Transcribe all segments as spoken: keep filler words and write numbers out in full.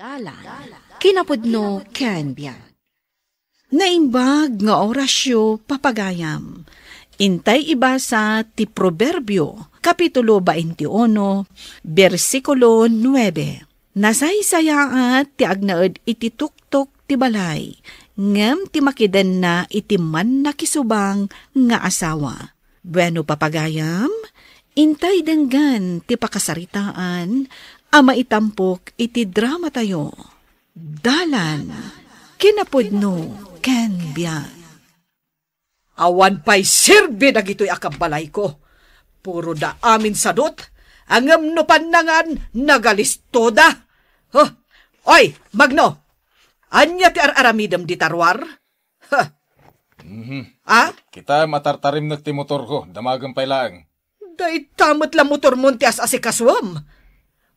Dalan, kinapudno ken biag. Naimbag nga orasyo, papagayam. Intay ibasa ti Proverbio, Kapitulo twenty-one, bersikulo nuebe. Nasaysayaat ti agnaed iti tuktok ti balay, ngem ti makidenna iti mannakisubang nga asawa. Bueno, papagayam, intay denggen ti pakasaritaan a maitampok iti dramatayo. Dalan, kinapudno, ken biag. Awan pay serbi dagitoy a kabbalayko. Puro da amin sadot, ngem no pannangan, nagalistoda. Huh? Oy, Magno, ania ti ar-aramidem dita ruar? Huh? Mhm. Ah? Kita, matartarimnek ti motorko, damagem pay laeng. Dayta met la motormon ti as-asikasuem.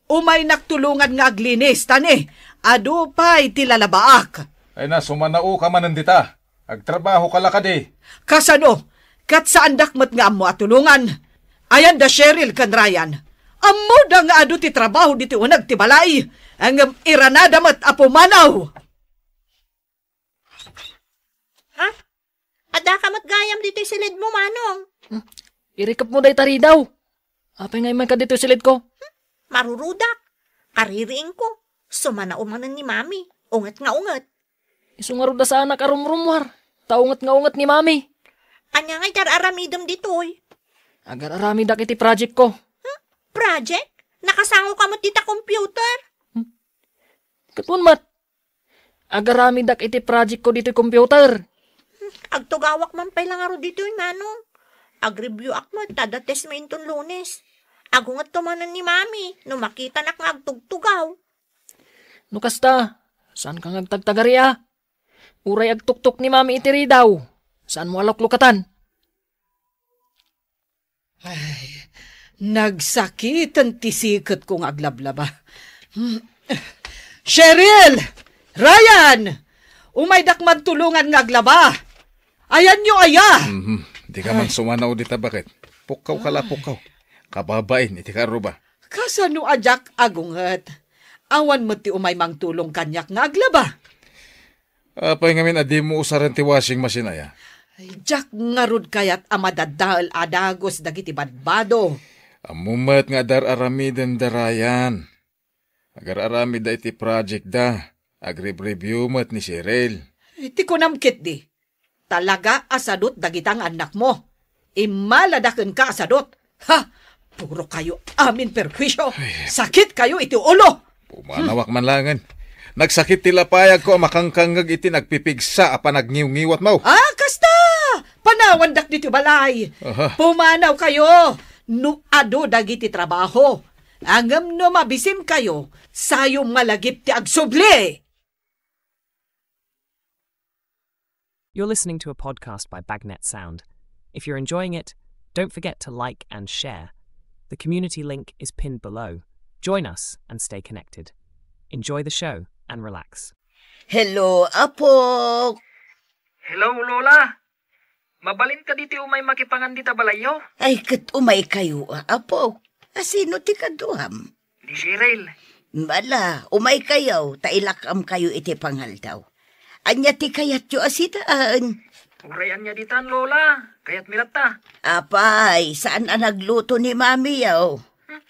Umaynak tulongan nga aglinis, ta ni, adu pay ti lalabaak. Ay na, sumanaoka manen dita. Agtrabahoka la kadi. Kasano? Ket saandak met nga ammo a tulongan. Ayan da Cheryl ken Ryan. Ammoda nga adu ti trabaho ditoy uneg ti balay. Ngem iranada met a pumanaw. Ha? Adda ka met gayam ditoy silidmo, Manong. Hmm. Irikepmo dayta ridaw. Apay nga immayka ditoy silidko? Hmm. Marurudak. Kaririingko. Sumanaw manen ni Mami. Unget nga unget. Isu ngarud a saanak a rumrummuar. Ta unget nga unget ni Mami. Ania nga itar-aramidem ditoy? Agar-aramidak iti project ko. Hmm? Project? Nakasango ka met dita computer? Hmm. Ket wen met. Agaramidak iti project ko ditoy computer. Agtugawak man pay la ngarud ditoy, Manong. Agreview ak met ta adda test mi inton Lunes. Agungetto manen ni Mami no makitanak nga agtugtugaw. No kasta, saanka nga agtagtagari a? Uray agtuktok ni Mami iti ridaw, saanmo a luklukatan? Ay, nagsakiten ti siketko nga aglablaba. Hmm. Cheryl! Ryan! Umaydak man tulongan nga aglaba. Ayanyo aya! Mhm. Dika man sumanaw dita baket. Pukkawka la, pukkaw. Kababain iti karuba. Kasano a diak agunget? Awan met ti umay mangtulong kaniak nga aglaba. Apay ngamin a dimo usaren ti washing machine aya? Ay, diak ngarud kayat a madaddael a dagus dagiti badbado. Ammo met nga adar-aramiden da Ryan. Agar-aramidda iti project da. Agrib-review met ni Cheryl. Iti kunam ketdi, talaga a sadot dagita nga annakmo. Immalada kenka a sadot. Ha! Puro kayo amin perwisyo. Ay. Sakit kayo iti ulo. Pumanawak man langen. Nagsakit ti lapayagko a makangkangngeg iti nagpipigsa a panagniwngiwatmo. Ah, kasta! Panawandak ditoy balay. Aha. Pumanaw kayo. No adu dagiti trabaho. Ngem no mabisin kayo, sayo malagip ti agsubli. You're listening to a podcast by Bagnet Sound. If you're enjoying it, don't forget to like and share. The community link is pinned below. Join us and stay connected. Enjoy the show and relax. Hello, Apo. Hello, Lola. Mabalin ka ditoy umay makipangan dita balayyo? Ay, ket umay kayo, Apo. Asino ti kaduam? Ni Cheryl. Bala, umay kayo, ta ilak-am kayo iti pangaldaw. Ania ti kayatyo a sidaen? Uray ania ditan, Lola. Kayatmi latta. Apay, saan a nagluto ni Mami yaw? Hmm.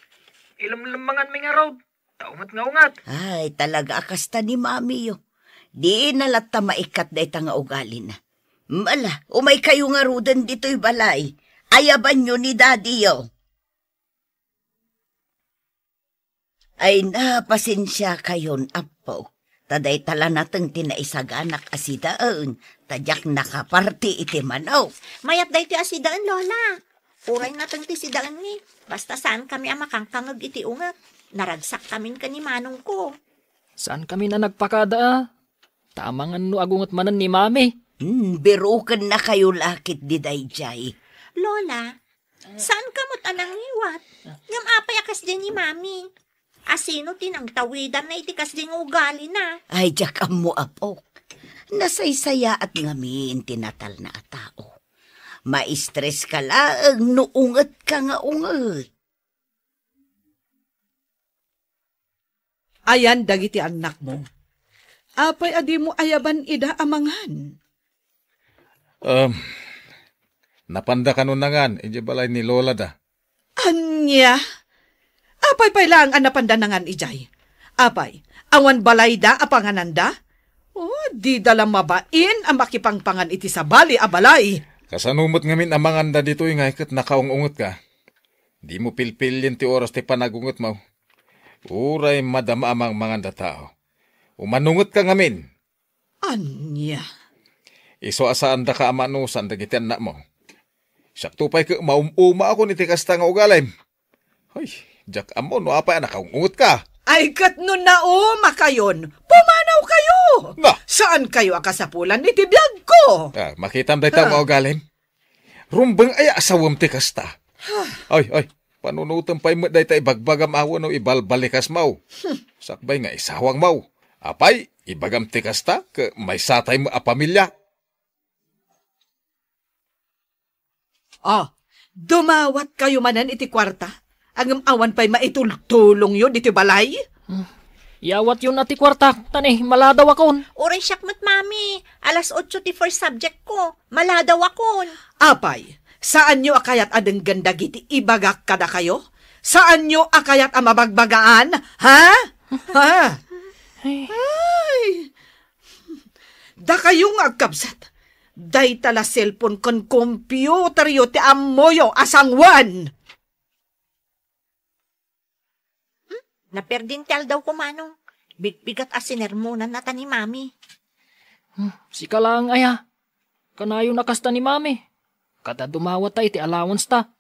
Ilemlemmangan mi ngarud. Ta unget nga unget. Ay, talaga a kasta ni Mami yo. Di na latta maikkat dayta nga ugalina. Mala, umay kayo ngaruden ditoy balay. Ayabanyo ni Daddy yo. Ay na, pasensia kayon, Apo. Ta dayta la nateng ti naisaganak a sidaen, ta diak nakaparti iti manok. Mayat daytoy a sidaen, Lola. Uray nateng ti sidaenmi, basta saan kami a makangkangeg iti unget. Naragsak kamin ken ni manongko. Saan kami a nagpakada, a? Ta amangan no agunget manen ni Mami. Hmm, biruken na kayo lakit di dayjay. Lola, saan ka met a nangiwat? Ngem apay a kasdiay ni Mami? Asino ti nangtawidanna iti kasdiay nga ugalina? Ay, diak ammo, Apok. Nasaysayaat ngamin ti natalna a tao. Maistres ka laeng no unget ka nga unget. Ayan dagiti annakmo. Apay a dimo ayaban ida a mangan? Um, napanda kano nangan idiay balay ni Lola da. Ania? Apay pay laeng a napanda nangan idiay? Apay, awan balayda a pangananda? Oh, dida la mabain a makipangpangan iti sabali a balay. Kasano met ngamin a manganda ditoy ngay ket nakaung-ungetka? Dimo pilpilien ti oras ti panagungetmo. Uray madama a mangmanganda tao. Umanungetka ngamin. Ania? Isu a saandaka a manusan dagiti annakmo. Siakto pay ket maum-umakayon iti kasta nga ugalim. Ay, diak ammo no apay a nakaung-ungetka. Ay, ket no naumakayon, pumanawkayo. Na! Saankayo a kasapulan iti biagko. Ah, makitam dayta Ah. nga ugalim. Rumbeng aya asawem ti kasta. Ay, ay, panunotem pay met dayta ibagbagam awan no ibalbalikasmo. Sakbay nga isawangmo. Apay, ibagam ti kasta, ket maysatay met a pamilia. Oh, dumawatkayo manen iti kuarta. Ngem awan pay maitultulongyo ditoy balay? Hmm. Yawatyon a ti kuartak, ta ne, maladawakon. Uray siak met, Mami. Alas otso ti first subject ko. Maladawakon. Apay, saanyo a kayat a denggen dagiti ibagak kadakayo? Saanyo a kayat a mabagbagaan? Ha? Ha? Ay. Ay. Dakayo nga agkabsat, dayta la cellphone ken computeryo ti ammoyo a sanguan. Hmm? Naperdin ti aldawko, Manong. Bigbigat a sinermonannata ni Mami. Hmm, sika laeng aya. Kanayon a kasta ni Mami. Kada dumawatta iti allowance ta.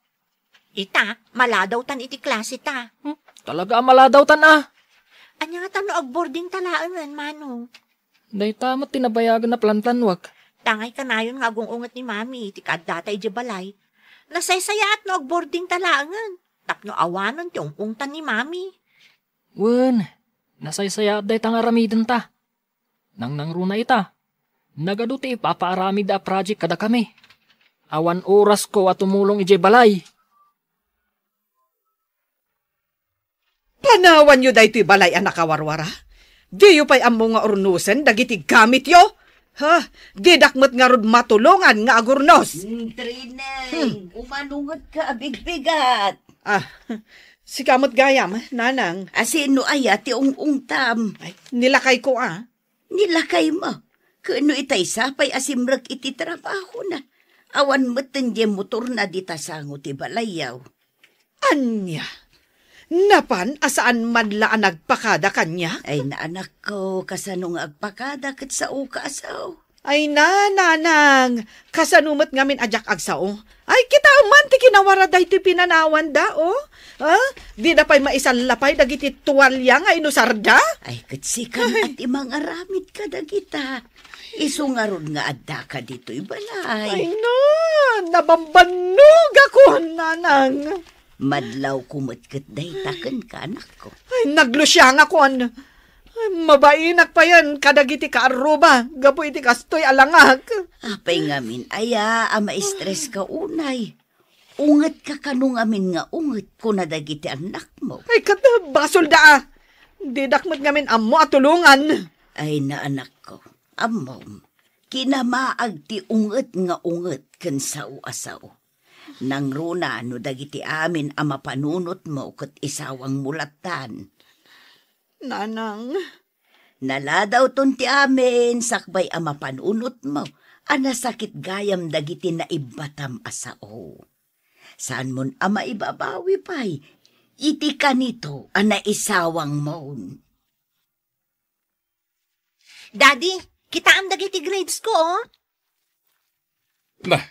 Ita, maladawtan iti klase ta. Hmm, talaga a maladawtan a. Ania ngata no agboarding ta laengen, Manong? Dayta met ti nabayagen a planplanuak. Tangay kanayon nga agung-unget ni Mami iti kaaddata idiay balay. Nasaysayaat no agboarding ta laengen tapno awanen ti ung-ungtan ni Mami. Wen, nasaysayaat dayta nga aramidenta. Nangnangruna ita. Nagadu ti ipapaaramid a project kadakami. Awan orasko a tumulong idiay balay. Panawanyo daytoy balay a nakawarwara. Diyo pay ammo nga urnosen dagiti gamityo? Ha? Didak met ngarud matulongan nga agurnos. Hmm, Trineng, hmm. Umanungetka a bigbigat. Ah, sika met gayam, Nanang. Asino aya ti ung-ungtam? Ay, nilakayko a. Nilakaymo. Ket no itay sa pay a simrek iti trabahona, awan metten diay motorna dita sango ti balayyo. Ania? Napan a saan man la a nagpakada kaniak? Ay, naanakko, kasano nga agpakada ket saoka a sao? Ay na, Nanang, kasano met ngamin a diak agsao? Ay, kitaem man ti kinawara daytoy pinanawanda, oh. Ah, dida pay maisallapay dagiti tualia nga inusarda? Ay, ket sika a ti mangaramid kadagita. Isu ngarud nga addaka ditoy balay. Ay na, nabambannogakon, Nanang. Madlawko met ket dayta kenka, anakko. Ay, naglusiangakon. Ay, mabainak payen kadagiti kaarruba gapu iti kastoy a langak. Apay ngamin aya a maistreska unay? Ungetka kano ngamin nga unget, kuna dagiti annakmo. Ay, ket basolda a. Didak met ngamin ammo a tulongan. Ay, naanakko, ammom, kinamaag ti unget nga unget ken sao a sao. Nangruna no dagiti amin a mapanunotmo ket isawangmo lattan. Nanang. Naladawton ti amin sakbay a mapanunotmo a nasakit gayam dagiti naibbatam a sao. Saanmon a maibabawi pay iti kanito a naisawangmon. Daddy, kitaem dagiti grades ko, oh. Nah,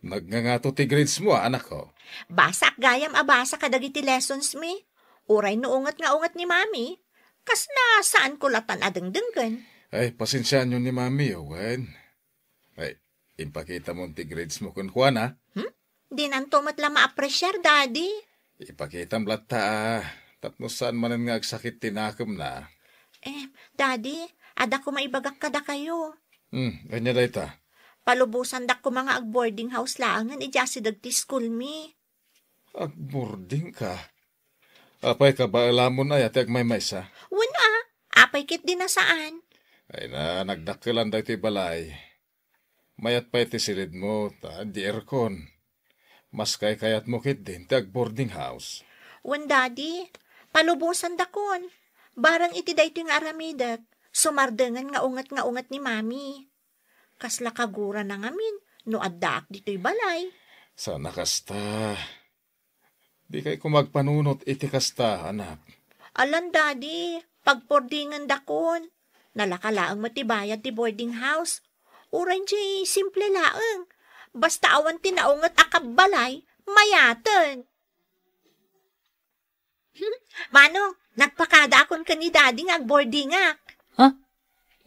nagngangato ti grades mo, ah, anak ko. Basaak gayam a basa kadagiti lessons mi. Uray no unget nga unget ni Mami, kasla saanko latan a dengdenggen. Ay, pasensiaanyo ni Mami, oh, wen. Ay, impakitamon ti grades mo kenkuana. Hmm? Dinanto met la ma-appreciate, Daddy. Ipakitam latta, ah, tapno saan manen nga agsakit ti nakemna. Eh, Daddy, adda koma ibagak kadakayo. Hmm, ania dayta? Palubosandak koma nga ag-boarding house laengen idiay asideg ti school mi. Ag-boarding ka? Apay, kabaelamon aya ti agmaymaysa? Wen a, apay ketdi a saan? Ay na, nagdakkelan daytoy balay. Mayat pay ti silidmo, ta di aircon. Mas kaykayatmo ketdin ti ag-boarding house. Wen, Daddy, palubosandakon. Bareng iti daytoy nga aramidek, sumardengen nga unget nga unget ni Mami. Kasla kagurana ngamin no addaak ditoy balay. Saan a kasta. Dikay koma agpanunot iti kasta, anak. Alan, Daddy, pagboardingendakon. Nalaka laeng met ti bayad ti boarding house. Uray diay simple laeng. Basta awan ti naunget a kabbalay, mayaten. Manong, nagpakadaakon ken ni Daddy nga agboardingak. Ha?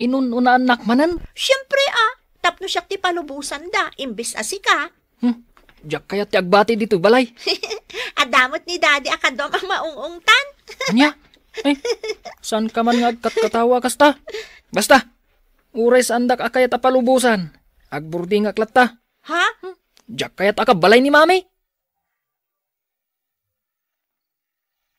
Inun-unaannak manen? Siempre a, tapno siak ti palubosanda, imbes a sika. Hmm, diak kayat ti agbati ditoy balay. Adda met ni Daddy a kaduam a maung-ungtan. Ania? Ay, saanka man nga agkatkatawa kasta? Basta, uray saandak a kayat a palubosan, agboardingak latta. Ha? Hmm, diak kayat a kabbalay ni Mami.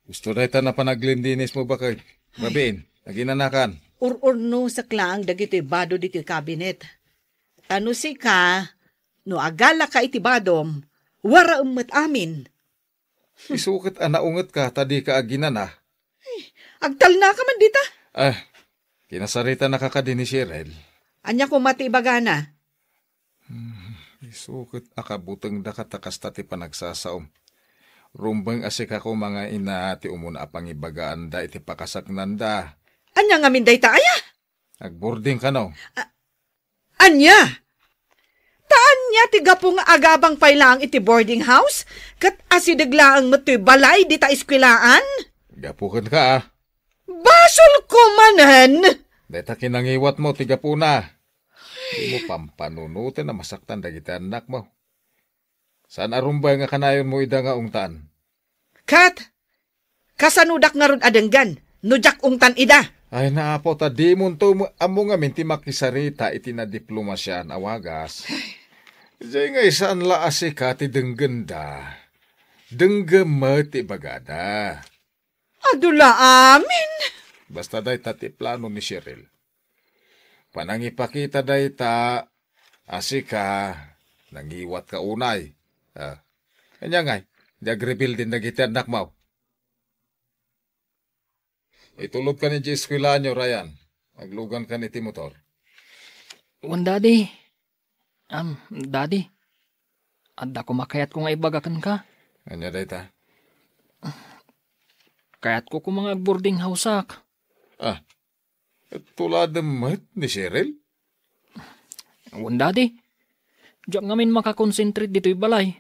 Gusto dayta a panaglindinismo, baket. Rabiin, aginanakan. Ur-urnosek laeng dagitoy bado ditoy kabinet. Ta no sika, no agalaka iti badom, waraem met amin. Isu ket a naungetka ta dika aginana. Ay, agtalnaka man dita. Ah, kinasaritanaka kadi ni Cheryl. Ania koma ti ibagana? Hmm, isu ket a kabutengdaka ta kasta ti panagsasaom. Rumbeng a sika koma nga ina ti umuna a pangibagaanda iti pakasaknanda. Ania ngamin dayta aya? Agboarding kano? A-, ania? Ta ania ti gapu nga agabang pay laeng iti boarding house? Ket asideg laeng met toy balay dita eskuelaan? Gapu kenka, a. Basolko manen! Dayta kinangiwatmo ti gapuna. Dimo pampanunoten a masaktan dagiti annakmo. Saan a rumbeng a kanayonmo ida nga ungtan. Ket, kasanodak ngarud a denggen no diak ungtan ida? Ay, naapo, ta dimonto mo ammo ngamin ti makisarita iti nadiplomasian a wagas. Diay ngay saan la a sika ti denggenda. Denggem met ti ibagada. Adu la amin. Basta dayta ti plano ni Cheryl. Panangipakita dayta a sika nangiwatka unay. Ah. Ania ngay, di agrebelde dagiti annakmo? Itulodkan idiay eskuelaanyo, Ryan. Aglugankan iti motor. Wen, Daddy. Am, Daddy, adda koma kayatko nga ibaga kenka. Ania dayta? Kayatko koma nga agboarding houseak. Ah, tuladem met ni Cheryl? Wen, Daddy. Diak ngamin makakonsentrate ditoy balay.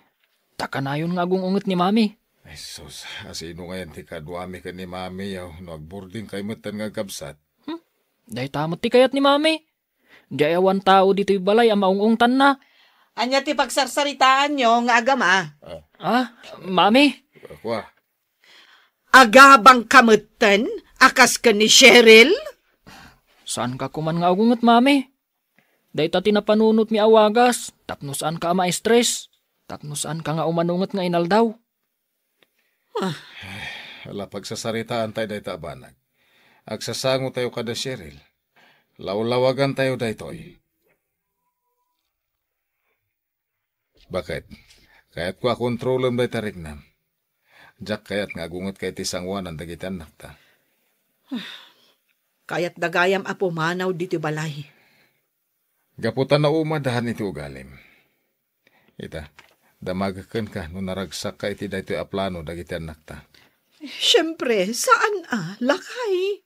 Ta kanayon nga agung-unget ni Mami. Ay, sus, asino ngayen ti kaduami ken ni Mami, yaw, no agboarding kay metten nga agkabsat? Hmm? Dayta met ti kayat ni Mami. Diay awan tao ditoy balay a maung-ungtanna. Ania ti pagsarsaritaanyo nga agama? Ah, Mami? Kua. Agabangka metten a kas ken ni Cheryl? Saanka koman nga agunget, Mami. Dayta ti napanunotmi a wagas, tapno saanka a ma-stress, tapno saanka nga umanunget nga inaldaw. Ah. Ala, pagsasaritaantayo dayta a banag. Agsasangotayo kada Cheryl. Lawlawagantayo daytoy. Baket? Kayatko a kontrolem dayta riknam. Diak kayat nga agungetka iti sangoanan dagiti annakta. Kayatda gayam a pumanaw ditoy balay. Gapu ta naumadahan iti ugalim. Ita, damagek kenka no naragsakka iti daytoy a plano dagiti annakta. Siempre, saan a, lakay.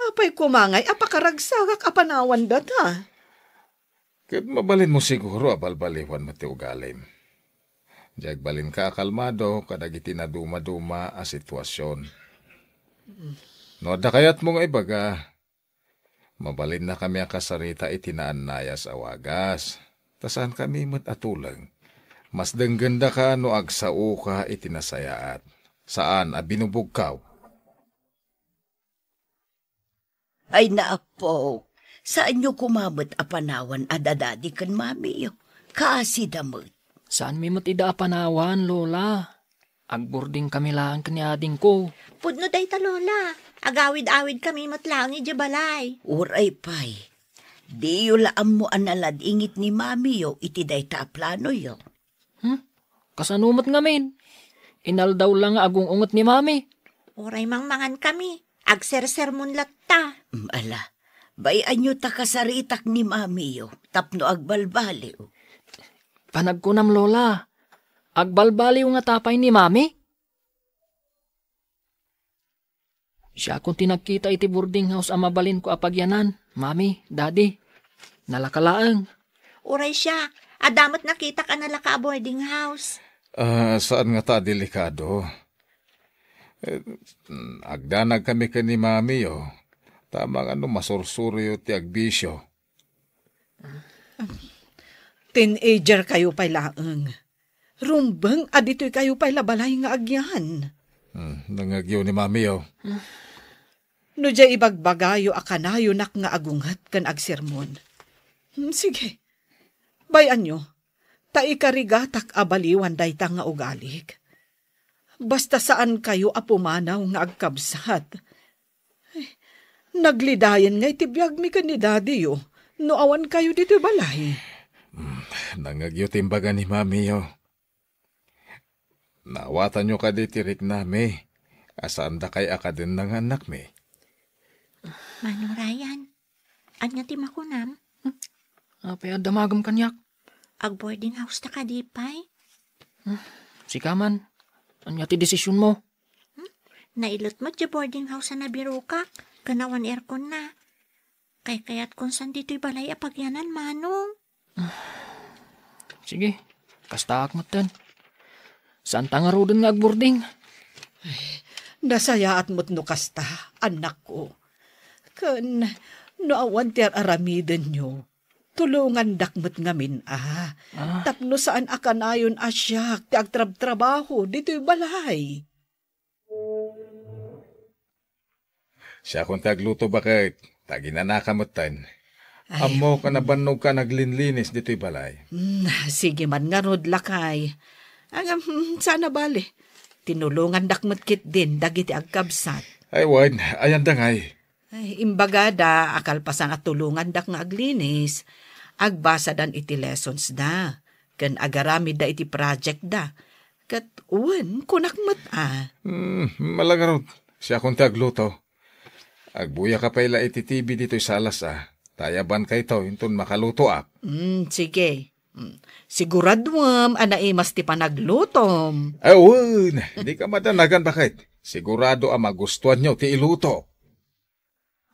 Apay koma ngay a pakaragsagak a panawandata? Ket mabalinmo siguro a balbaliwan met ti ugalim. Diay agbalinka a kalmado kadagiti nadumaduma a situasion. No adda kayatmo nga ibaga, mabalinnakami a kasarita iti naannayas a wagas. Ta saankami met a tuleng. Mas denggendaka no agsaoka iti nasayaat. Saan a binubugkaw. Ay, naapo, saanyo koma met a panawan a dadadi ken mamiyo. Kaasida met. Saanmi met ida a panawan, Lola. Agburding kami laeng ken ni adingko. Pudno dayta, Lola. Agawid-awid kami met laeng idiay balay. Uray pay. Diyo la ammo a naladingit ni mamiyo iti dayta a planoyo. Hmm? Kasano met ngamin? Inaldaw la nga agung-unget ni mami. Uray mangmangan kami. Agsersermon latta. Mm, ala, bay-anyo ta kasaritak ni mamiyo tapno agbalbaliw. Panagkunam, Lola. Agbalbaliw ngata pay ni mami? Siakon ti nagkita iti boarding house a mabalinko a pagyanan, Mami, Daddy. Nalaka laeng. Uray siak, adda met nakitak a nalaka a boarding house. Ah, saan ngata a delikado? Eh, agdanag kami ken ni mamiyo. Tama nga no masursuriyo ti agbisio. Teenager kayo pay laeng. Rumbeng a ditoy kayo pay la balay nga agyan. Hmm, nangngegyo ni mamiyo. No diay ibagbagayo a kanayonak nga agunget ken agsermon. Hmm, sige. Bay-anyo, ta ikarigatak a baliwan dayta nga ugalik. Basta saan kayo a pumanaw nga agkabsat. Ay, naglidayen nga iti biagmi ken ni Daddy yo no awan kayo ditoy balay. Mm, nangngegyo ti imbaga ni Mami yo. Naawatanyo kadi ti riknami a saan dakay a kadennang nga annakmi? Mano Ryan, ania ti makunam? Apay a damagem kaniak? Ag-boarding house ta kadi pay? Hmm, sika man, ania ti desisionmo? Hmm? Nailet met ti boarding house a nabirokak, ken awan aircon na. Kaykayatkon saan ditoy balay a pagyanan, Manong. Sige, kastaak metten. Saanta ngaruden nga agburding. Ay, nasayaat met no kasta, annakko. Ken no awan ti ar-aramidenyo, tulongandak met ngamin a. Ah. Tapno saan a kanayon a siak ti agtrabtrabaho ditoy balay. Siakon ti agluto, baket, ta aginanaka metten. Ay. Ammok a nabannogka a naglinlinis ditoy balay. Mm, sige man ngarud, lakay. Ngem, mm, saan a bale. Tinulongandak met ketdin dagiti agkabsat. Ay, wen, ayanda ngay. Ay, imbagada a kalpasan a tulongandak nga aglinis, agbasadan iti lessons da, ken agaramidda iti project da. Ket wen, kunak met a. Hmm, mala ngarud, siakon ti agluto. Agbuyaka pay la iti T V ditoy salas a, ta ayabankayto inton makalutoak. Hmm, sige. Hmm, siguraduem a naimas ti panaglutom. Ay, wen, dika madanagan, baket. Sigurado a magustuanyo ti iluto.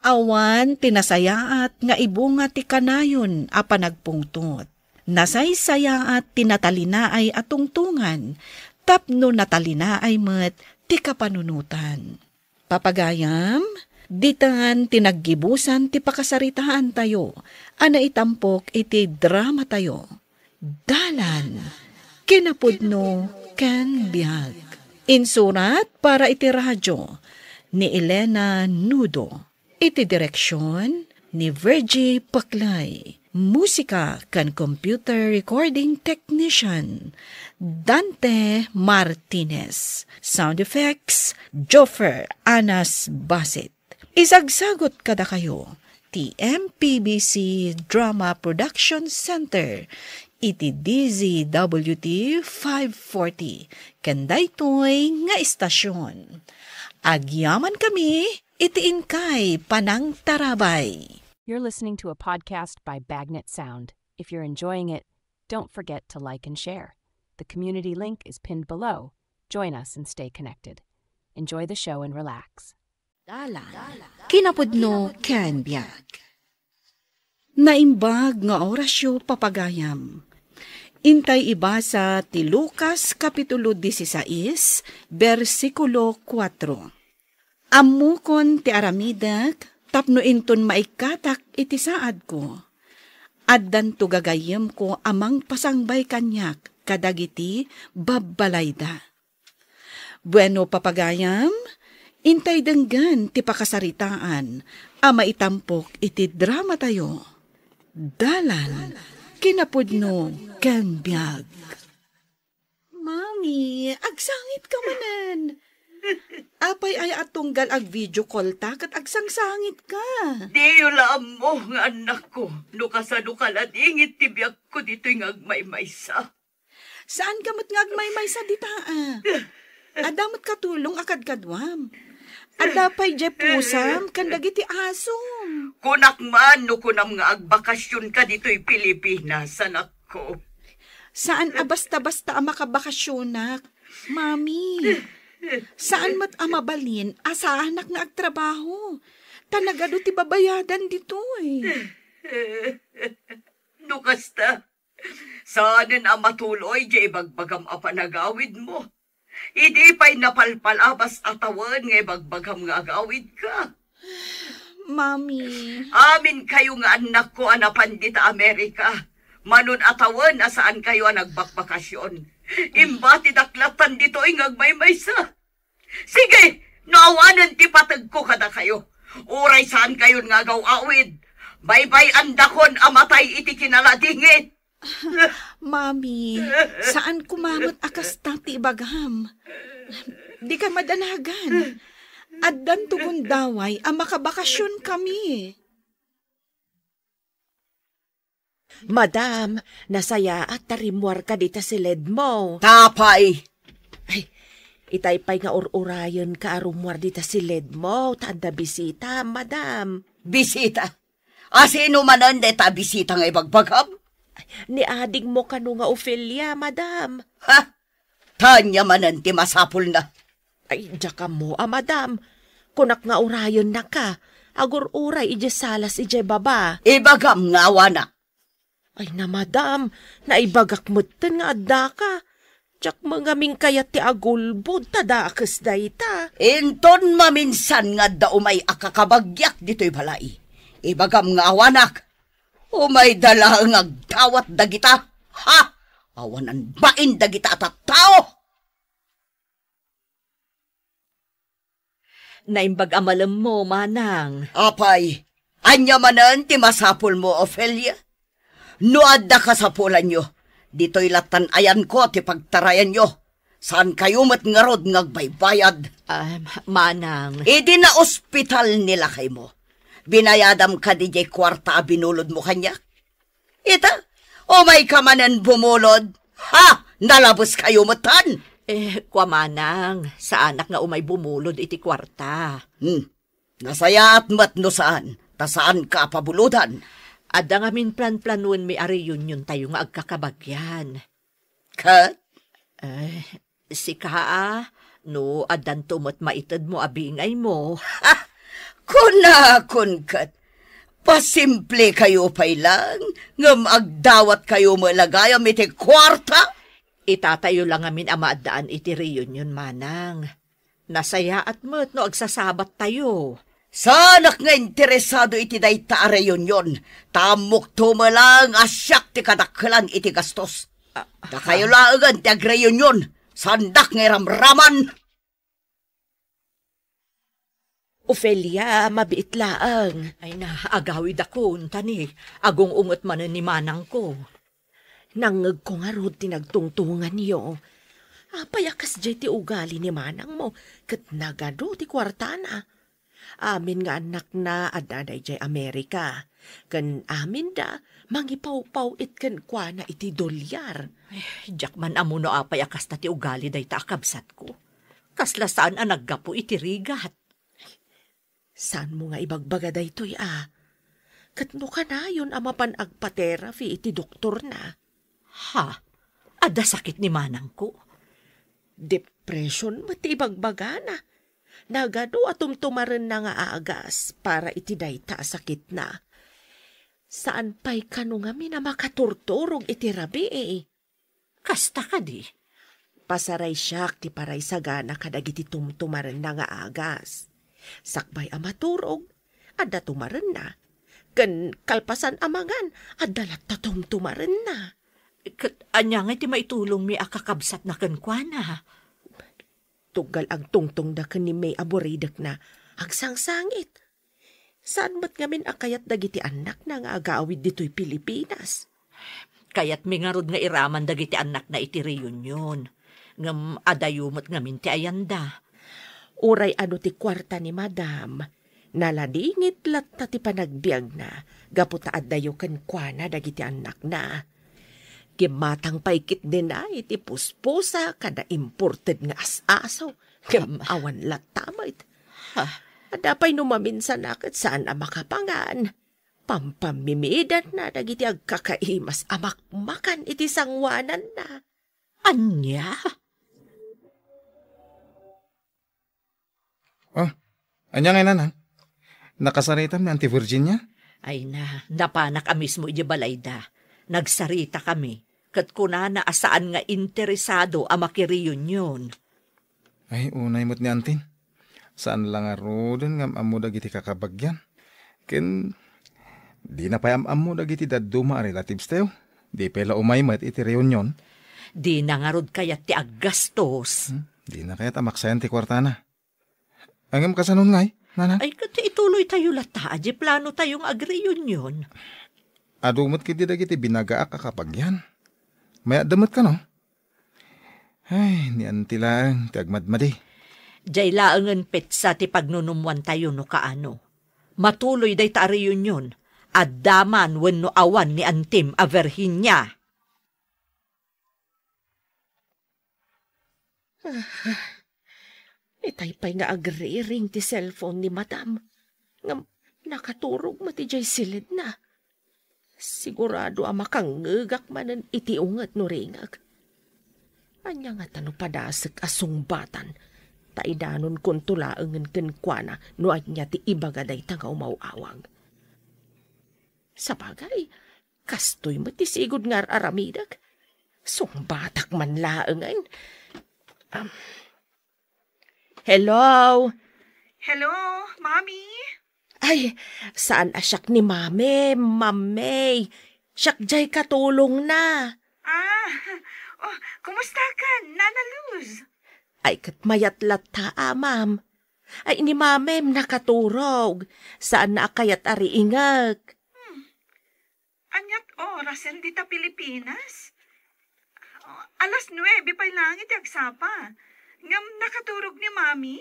Awan ti nasayaat nga ibunga ti kanayon a panagpungtot. Nasaysayaat ti natalinaay a tungtongan, tapno natalinaay met ti kapanunotan. Papagayam, ditan ti naggibusan ti pakasaritaantayo a naitampok iti dramatayo. Dalan, kinapudno, ken biag. Insurat para iti radyo ni Elena Nudo. Iti direksion ni Virgie Paclay. Musika ken computer recording technician, Dante Martinez. Sound effects, Joffer Anas Basit. Isagsagot kadakayo ti M P B C Drama Production Center iti D Z W T five forty, ken daytoy nga istasyon. Agyamankami iti inkay panangtarabay. You're listening to a podcast by Bagnet Sound. If you're enjoying it, don't forget to like and share. The community link is pinned below. Join us and stay connected. Enjoy the show and relax. Dalan, kinapudno ken biag. Naimbag nga orasyo, papagayam. Intay ibasa ti Lucas kapitulo dieciséis, bersikulo kuatro. Ammokon ti aramidek tapno inton maikkatak iti saadko, addanto gagayyemko a mangpasangbay kaniak kadagiti babbalayda. Bueno, papagayam, intay denggen ti pakasaritaan a maitampok iti dramatayo. Dalan, kinapudno, ken biag. Ma'am, Ni, agsangitka manen. Apay aya a tunggal ag-video call ta ket agsangsangitka? Diyo la ammo nga annakko no kasano kaladingit ti biagko ditoy nga agmaymaysa. Saanka met nga agmaymaysa dita, a? Adda met katulong a kadkaduam. Adda pay diay pusam ken dagiti asom. Kunak man no kunam nga agbakasionka ditoy Pilipinas, anakko. Saan a basta-basta a makabakasionak, Mami. Saan met a mabalin a saanak nga agtrabaho. Ta nagadu ti babayadan ditoy. No kasta, saanen a matuloy diay ibagbagam a panagawidmo. Idi pay napalpalabas a tawen nga ibagbagam nga agawidka. Mami. Aminkayo nga annakko a napan dita Amerika, manon a tawen a saankayo a nagbakbakasion. Imbatidak lattan ditoy nga agmaymaysa. Sige, no awanen ti pategko kadakayo, uray saankayon nga agaw-awid, baybay-andakon a matay iti kinaladingit. Mami, saan koma met a kasta ti ibagam. Dika madanagan. Addanto gundaway a makabakasionkami. Madam, nasayaat ta rimmuarka dita siledmo. Tapay! Ay, itay pay nga ur-urayenka a rummuar dita siledmo, ta adda bisita, madam. Bisita? A sino manen dayta a bisita nga ibagbagam? Ni adingmo kano nga Ofelia, madam. Ha? Ta ania manen ti masapulna? Ay, diak ammo a, madam. Kunak nga urayennaka. Agur-uray idiay salas idiay baba. Ibagam nga awanak. Ay na, madam, naibagak metten nga addaka. Diak met ngamin kayat ti agulbod ta dakes dayta. Inton maminsan nga adda umay a kakabagyak ditoy balay, ibagam nga awanak. Umayda laeng agdawat dagita. Ha? Awanan bain dagita a tattao. Naimbag a malemmo, manang. Apay, ania manen ti masapulmo, Ofelia? No adda kasapulanyo, ditoy lattan ayanko ti pagtarayanyo. Saankayo met ngarud nga agbaybayad. Ah, manang. Idi naospital ni lakaymo, binayadam kadi diay kuarta a binulodmo kaniak? Ita, umayka manen bumulod. Ha? Nalabeskayo metten? Eh, kua, manang, saanak nga umay bumulod iti kuarta. Hmm. Nasayaat met no saan, ta saanka a pabulodan. Adda ngamin planplanoenmi a reuniontayo nga agkakabagyan. Ket? Eh, sika a, no addanto met maitedmo a bingaymo. Ha! Kunakon ket, pasimplekayo pay laeng, ngem agdawatkayo met la gayam iti kuarta? Itatayo la ngamin a maaddaan iti reunion, manang. Nasayaat met no agsasabattayo. Saanak nga interesado iti dayta a reunion, ta ammokto met laeng a siak ti kadakkelan iti gastos. Ah, dakayo ah. Laengen ti agreunion, saandak nga iramraman. Ofelia, mabiit laeng. Ay na, agawidakon, ta ni, agung-unget manen ni manangko. Nangngegko ngarud ti nagtungtunganyo. Apay a kasdiay ti ugali ni manangmo, ket nagadu ti kuartana. Amin nga annakna adda daydiay Amerika, ken aminda mangipawpaw-it kenkuana iti dolyar. Eh, diak man ammo no apay a kasta ti ugali dayta a kabsatko. Kasla saan a naggapu iti rigat. Saanmo nga ibagbaga daytoy a? Ket no kanayon a mapan agpa-therapy iti doktorna? Ha? Adda sakit ni manangko? Depression met ti ibagbagana. Nagadu a tumtumarenna nga agas para iti dayta a sakitna. Saan pay kano ngamin a makaturturog iti rabii. Kasta kadi? Pasaraysiak ti paraysagana kadagiti tumtumarenna nga agas. Sakbay a maturog, adda tumarenna. Ken kalpasan a mangan, adda latta tumtumarenna. Ket ania ngay ti maitulongmi a kakabsatna kenkuana? Tunggal agtungtongda ken ni May a buridekna, agsangsangit. Saan met ngamin a kayat dagiti annakna nga agawid ditoy Pilipinas? Kayatmi ngarud nga iraman dagiti annakna iti reunion. ngem adayo met ngamin ti ayanda. Uray adu ti kuarta ni Madam, naladingit latta ti panagbiagna gapu ta addayo kenkuana dagiti annakna. Gimmatang pay ketdin iti puspusa kada imported nga as-aso, ngem awan latta met. Ha? Adda pay no maminsan a ket saan a makapangan. Pampammimidatna dagiti agkakaimas a makmakan iti sangoananna. Ania? Oh, ania ngay, Nanang? Nakasaritam ni Auntie Virginia? Ay na, napanak a mismo idiay balayda. Nagsarita kami, ket kunana a saan nga interesado a makireunion. Ay, unay met ni Auntie. Saan la ngaruden nga am-ammo dagiti kakabagian. Ken dina pay am-ammo dagiti dadduma a relatives tayo. Di pay la umay met iti reunion. Dina ngarud kayat ti aggastos. Hmm, dina kayat a maksayan ti kuartana. Ngem kasano ngay, Nanang? Ay, ket ituloy tayo latta, adi plano tayo nga agreunion. Adu met ketdi dagiti binagaak a kabagian. Mayatda met kano? Ay, ni Auntie laeng ti agmadmadi. Diay laengen petsa ti pagnunumwan tayo no kaano. Matuloy dayta a reunion, adda man wenno awan ni Auntiem a Virginia. Itay pay nga agriring ti cellphone ni Madam. Ngem nakaturog met idiay siledna. Sigurado a makangngegak manen iti unget no ringek. Ania ngata no padasek a sungbatan, ta idanonkonto laengen kenkuana no ania ti ibaga dayta nga umaw-awag. Sabagay, kastoy met ti sigud nga ar-aramidek. Sungbatak man laengen. Am. Hello? Hello, Mami? Ay, saan a siak ni Mami, Mami? Siak jay katulongna. Ah, oh, kumusta ka, Nana Luz? Ay, ket mayat latta a, Ma'am. Ay, ni Mamim nakaturog. Saanna a kayat a riingek. Hmm. Aniat orasen dita Pilipinas? Alas nuebe pay laeng iti agsapa. Ngem nakaturog ni Mami?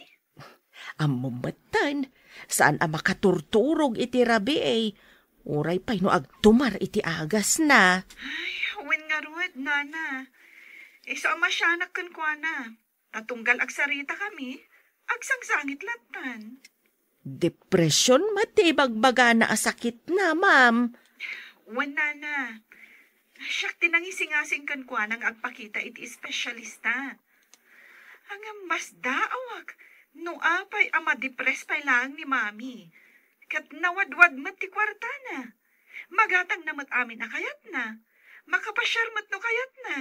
Ammom metten, saan a makaturturog iti rabii. Uray pay no agtumar iti agasna. Ay, wen ngarud, Nana. Isu a masianak kenkuana. Ta tunggal agsaritakami, agsangsangit lattan. Depresyon met ti ibagbagana a sakitna, ma'am. Wen, Nana. Siak ti nangisingasing kenkuana nga agpakita iti espesyalista. Ngem masdaawak no apay a madepress pay laeng ni Mami. Ket nawadwad met ti kuartana. Magatangna met amin a kayatna. Makapasiar met no kayatna.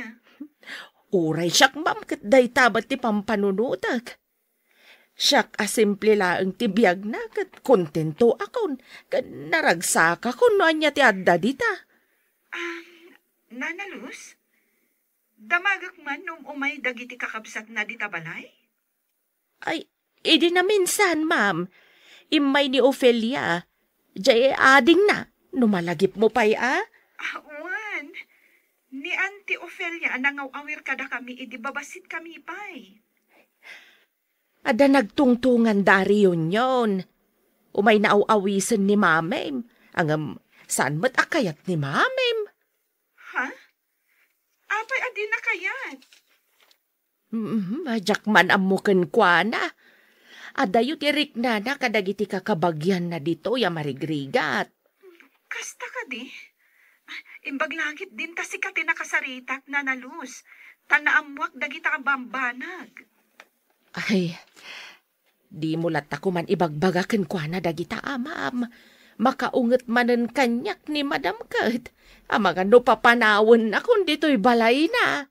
Uray siak, ma'am, ket dayta met ti pampanunotek. Siak a simple laeng ti biagna ket kontentoakon ken naragsakakon no ania ti adda dita. Ah, Nana Luz, damagek man no um-umay dagiti kakabsatna dita balay? Ay, idi naminsan, ma'am. Immay ni Ofelia. Jay adingna, no malagipmo pay a. Ah, wen. Ni Auntie Ofelia a nangaw-awir kadakami idi babasitkami pay. Adda nagtungtonganda a reunion. Umay naaw-awisen ni Mamim. Ngem, saan met a kayat ni Mamim? Ha? Apay a dina kayat? Mm, diak man ammo kenkuana. Adayo ti riknana kadagiti kakabagianna ditoy a marigrigat. Kasta kadi? Imbag langit din ta sika ti nakasaritak, Nana Luz, ta naammoak dagita a bambanag. Ay, dimo latta koman ibagbaga kenkuana dagita, a ma'am. Makaunget manen kaniak ni Madam ket, amangan no papanawennakon ditoy balayna.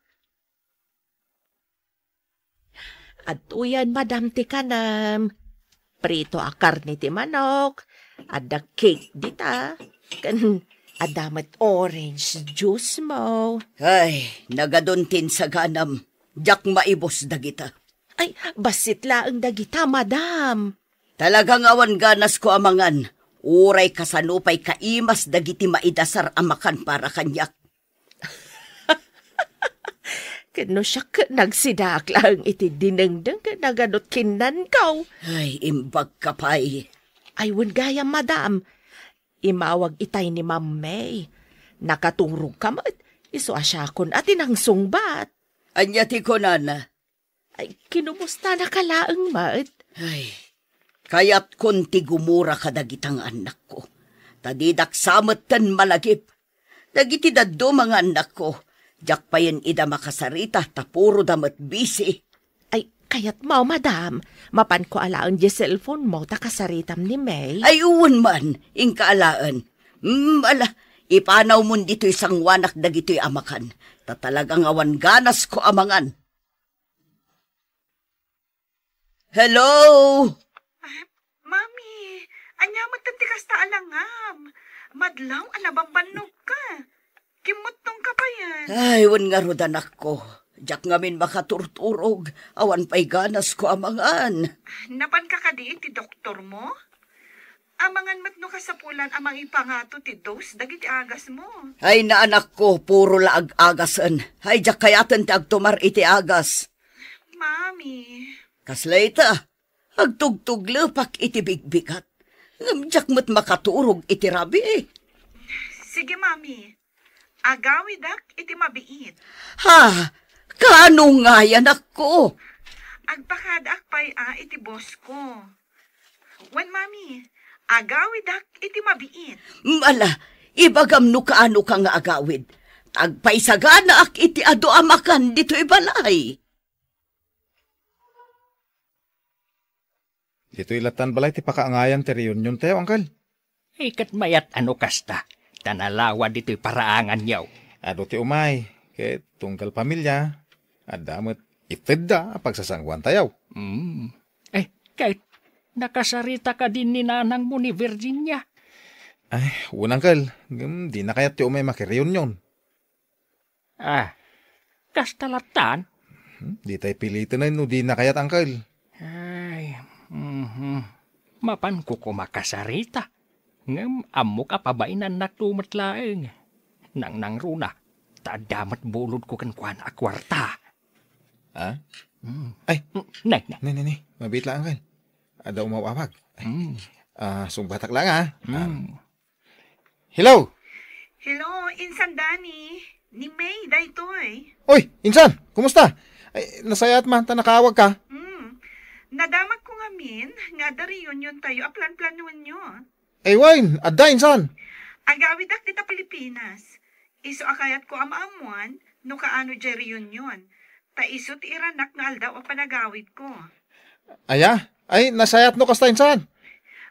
Adtoyen, madam, ti kanem. Prito a karne ti manok, adda cake dita, ken adda met orange juice mo. Ay, nagadun ti insaganam. Diak maibus dagita. Ay, bassit laeng dagita, madam. Talaga nga awan ganasko a mangan, uray kasano pay kaimas dagiti maidasar a makan para kaniak. Ket no siak, nagsidaak laeng iti dinengdeng ket nagadot kinnanko. Ay, imbagka pay. Ay, wen gayam, madam. Imawag itay ni Ma'am May. Nakaturogka met, isu a siakon a ti nangsungbat. Ania ti kunana? Ay, kinumustanaka laeng met. Ay, kayatkon ti gumura kadagita nga annakko. Ta didak sa metten malagip. Dagiti dadduma nga annakko, diak payen ida makasarita ta puro da met busy. Ay, kayatmo, madam. Mapanko alaen diay cellphone mo ta kasaritam ni May. Ay, wen man, inka alaen. Mm, ala, ipanawmon ditoy sanguanak dagitoy a makan. Ta talaga nga awan ganasko a mangan. Hello? Ah, Mami, ania met ti kasta a langam? Madlaw a nabambannogka. Kimmuttongka payen. Ay, wen ngarud, anakko. Diak ngamin makaturturog. Awan pay ganasko a mangan. Napanka kadi iti doktormo? Amangan met no kasapulan a mangipangato ti dose dagiti agasmo. Ay, anakko, puro la ag-agasen. Ay, diak kayaten ti agtumar iti agas. Mami. Kasla ita, agtugtuglepak iti bigbigat. Ngem diak met makaturog iti rabii. Sige, Mami. Agawidak iti mabiit. Ha? Kaano ngay, anakko? Agpakadaak pay a iti bosko. Wen, Mami, agawidak iti mabiit. Ala, ibagam no kaanoka nga agawid. Agpaisaganaak iti adu a makan ditoy balay. Ditoy lattan balay ti pakaangayan ti reuniontayo, Uncle. Ay, ket mayat a no kasta, ta nalawa ditoy paraanganyo. Adu ti umay, ket tunggal pamilia, adda met itedda a pagsasanguantayo. Mm. Eh, ket, nakasarita kadi ni nanangmo ni Virginia? Ay, wen, Uncle, ngem dina kayat ti umay makireunion. Ah, kasta lattan? Hmm, ditay piliten no dina kayat, Uncle. Ay, mhm. Mapanko koma kasarita. Ngem ammok a pabainannakto met laeng. Nangnangruna, ta adda met bulodko kenkuana a kuarta. Ah? Hmm. Ay. Hmm, nay, nay. Nay, nay, nay. Mabiit la, Uncle. Adda umaw-awag. Ay. Hmm. Ah, sungbatak la, ha? Hmm. Ah. Hello? Hello, Insan Danny. Ni May daytoy. Oy, Insan, kumusta? Ay, nasayaat man ta nakaawagka. Hmm. Nadamagko ngamin nga adda reuniontayo a planplanoenyo. Ay, wen, adda, Insan. Agawidak dita Pilipinas. Isu a kayatko a maammuan no kaano diay reunion. Ta isu ti iranak nga aldaw a panagawidko. Aya? Ay, nasayaat no kasta, Insan.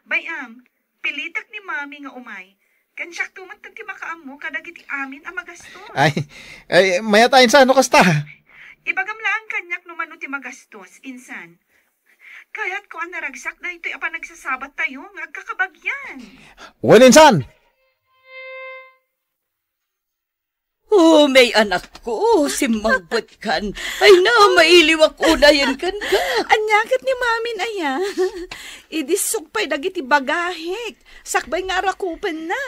Bay-am, pilitek ni Mami nga umay. Ken siakto met ti makaammo kadagiti amin a magastos. Ay, ay, mayat a, Insan, no kasta. Ibagam laeng kaniak no mano ti magastos, Insan. Kayatko a naragsak daytoy a panagsasabattayo nga agkakabagian. Wen, Insan! Oh, May, anakko, simmangpetkan. Ay na, mailiwak unayen kenka. Ania ket ni Mamin aya? Idissok pay dagiti bagahek. Sakbay nga arakupenna.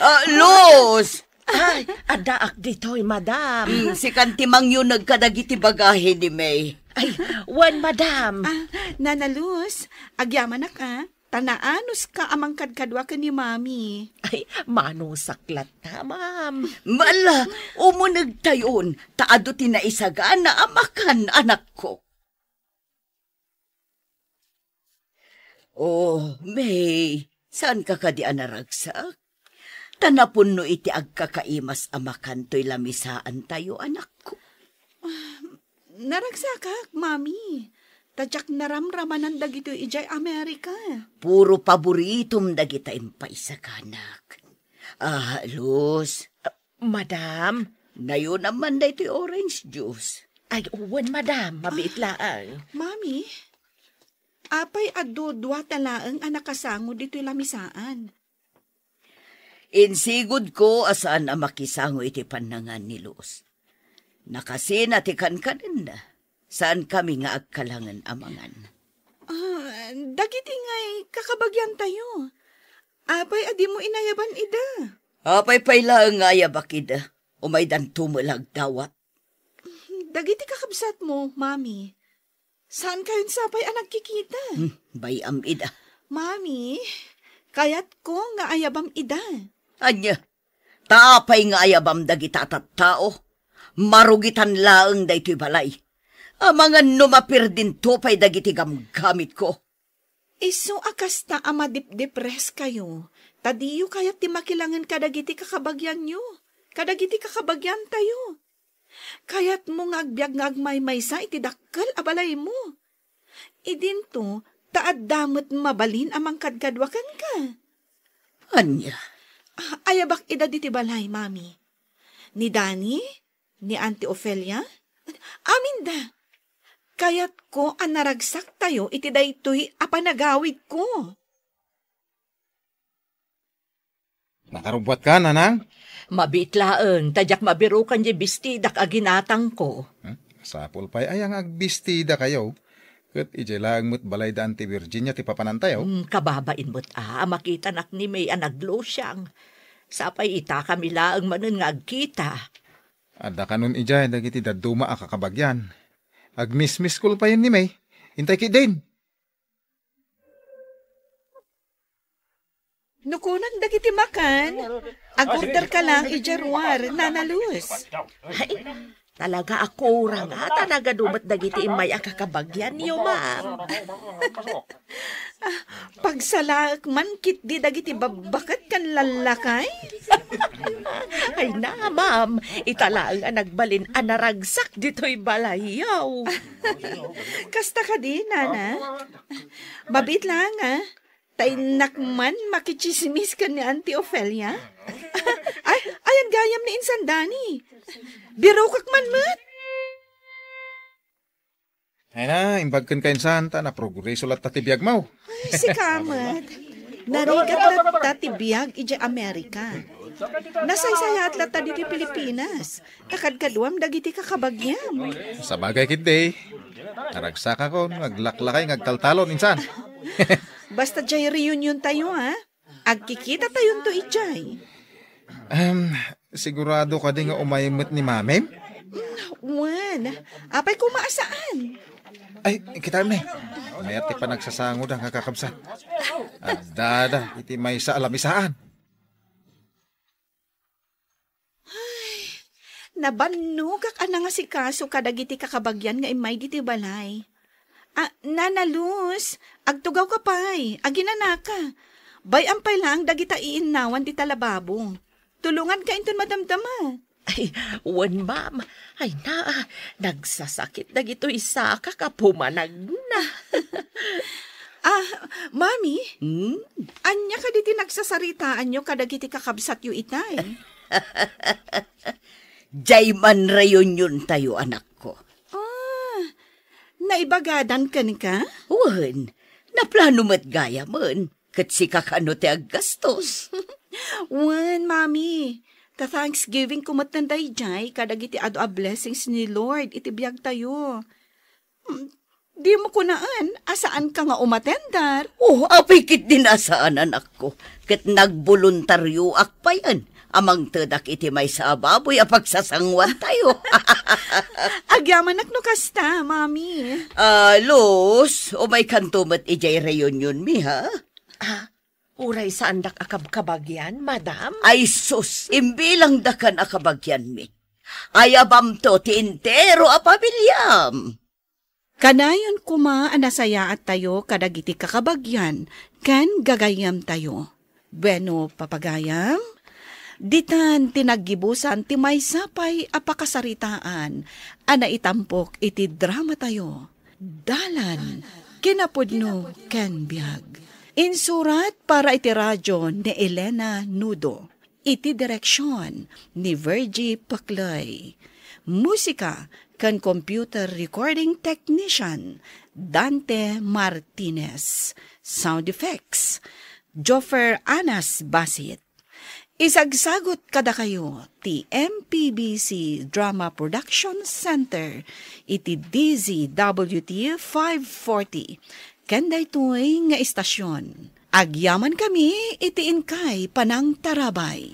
Ah, Luz! Ay, addaak ditoy, madam. Mm, sikan ti mangyuneg kadagiti bagahe ni May. Ay, wen, madam. Ah, Nana Luz, agyamanak, ah. Ta naanuska a mangkadkadua ken ni Mami. Ay, manusak latta, ma'am. Ala, umunegtayon, ta adu ti naisagana a makan, anakko. Oh, May, saanka kadi a naragsak? Ta napunno iti agkakaimas a makan toy lamisaantayo, anakko. Ah, naragsakak, Mami. Ta diak naramramanan dagitoy idiay Amerika. Puro paboritom dagita impaisaganak. Ah, Luz. Madam? Nayonam man daytoy orange juice. Ay, wen, madam. Mabiit laeng. Mami, apay a dudua ta laeng a nakasango ditoy lamisaan? Insigudko a saan a makisango iti pannangan ni Luz. Nakasina ti kankanenna. Saankami nga agkalangen a mangan. Ah, dagiti ngay kakabagiantayo. Apay a dimo inayaban ida? Apay pay laeng nga ayabak ida? Umaydanto met la agdawat. Dagiti kakabsatmo, Mami, saan kayon sapay a nagkikita? Hmm, bay-am ida. Mami, kayatko nga ayabam ida. Ania? Ta apay nga ayabam dagita a tattao? Marugitan laeng daytoy balay. Amangan no mapirdinto pay dagiti gamgamitko. Isu a kasta a madipdipres kayo, ta diyo kayat ti makilangen kadagiti kakabagianyo, kadagiti kakabagiantayo. Kayatmo nga agbiag nga agmaymaysa iti dakkel a balaymo. Idinto, ta adda met mabalin a mangkadkadua kenka. Ania? Ah, ayabak ida diti balay, Mami. Ni Dani, ni Auntie Ofelia, aminda. Kayatko a naragsaktayo iti daytoy a panagawidko. Nakarubbuatka, nanang? Mabiit laeng, ta diak mabirukan diay bestidak a ginatangko. Hmm? Sapul pay aya nga agbestida kayo. Ket idiay laeng met balay da Auntie Virginia ti papanantayo. Hmm, kababain met a, a makitanak ni May a naglusiang. Sapay ita kami laeng manen nga agkita. Adda kanon idiay dagiti dadduma a kakabagian. Agmismiskul payen ni May. Intay ketdin. No kunak dagiti makan, ag-order ka lang idiay ruar, Nana Luz. Ay, talaga a kurang, a, talaga dumet dagiti immay a kakabagianyo, ma'am. Ah, pagsalaek man ketdi dagiti babbaket ken lallakay. Ay na, ma'am, ita laeng a nagbalin a naragsak ditoy balayyo. Kasta kadi, Nana? Mabiit lang, ah. Ta innak man makitsismis ken ni Auntie Ofelia. Ay, ayan gayam ni Insan Dani. Birukak man met. Ay na, imbag ken ka, Insan, ta naprogreso latta ti biagmo. Ay, sika met. Narigat latta ti biag idiay Amerika. Nasaysayaat latta ditoy Pilipinas. Kakadkaduam dagiti kakabagiam. Sabagay ketdi. Naragsakakon nga aglaklakay nga agtaltalon, Insan. Basta diay reunion tayo, ha? Agkikita tayonto idiay. Em, sigurado kadi nga umay met ni Mamim? Mm, wen. Apay koma a saan? Ay, kita mi. Mayat ti panagsasangoda nga kakabsat. Addada iti maysa a lamisaan. Ay, nabannogak a nangasikaso kadagiti kakabagian nga immay ditoy balay. Ah, Nana Luz, agtugawka pay, aginanaka. Bay-am pay laeng dagita iinnawan dita lababo. Tulonganka inton madamdama. Ay, wen, ma'am. Ay, naa, nagsasakit dagitoy sakak a pumanagna. Ah, Mami, Hmm? Ania kadi ti nagsasaritaanyo kadagiti kakabsatyo itay? Diay man reunion tayo, anakko. Ah, naibagadan kenka? Wen, naplano met gayamen, ket sika kano ti aggastos. Wen, Mami, ta Thanksgiving ko met daydiay kadagiti adu a blessings ni Lord iti biagtayo. Hmm, dimo kunaen a saanka nga umatendar? Oh, apay ketdin a saan, anakko. Ket nagboluntarioak payen a mangtedak iti maysa a baboy a pagsasanguantayo. Agyamanak no kasta, Mami. Ah, Luz, umaykanto met idiay reunion mi, ha? Ah, uray saandak a kabkabagian, madam? Ay sus, imbilangdakan a kabagianmi. Ayabamto ti entero a pamiliam. Kanayon koma a nasayaat tayo kadagiti kakabagian ken gagayyemtayo. Bueno, papagayam, ditan ti naggibusan ti maysa pay a pakasaritaan a naitampok iti dramatayo, Dalan, Kinapudno, ken Biag. Insurat para iti radyo ni Elena Nudo. Iti direksion ni Virgie Paclay. Musika ken computer recording technician, Dante Martinez. Sound effects, Joffer Anas Basit. Isagsagut kadakayo ti M P B C Drama Production Center iti D Z W T five forty. Ken daytoy nga istasyon, agyaman kami iti inkay panangtarabay.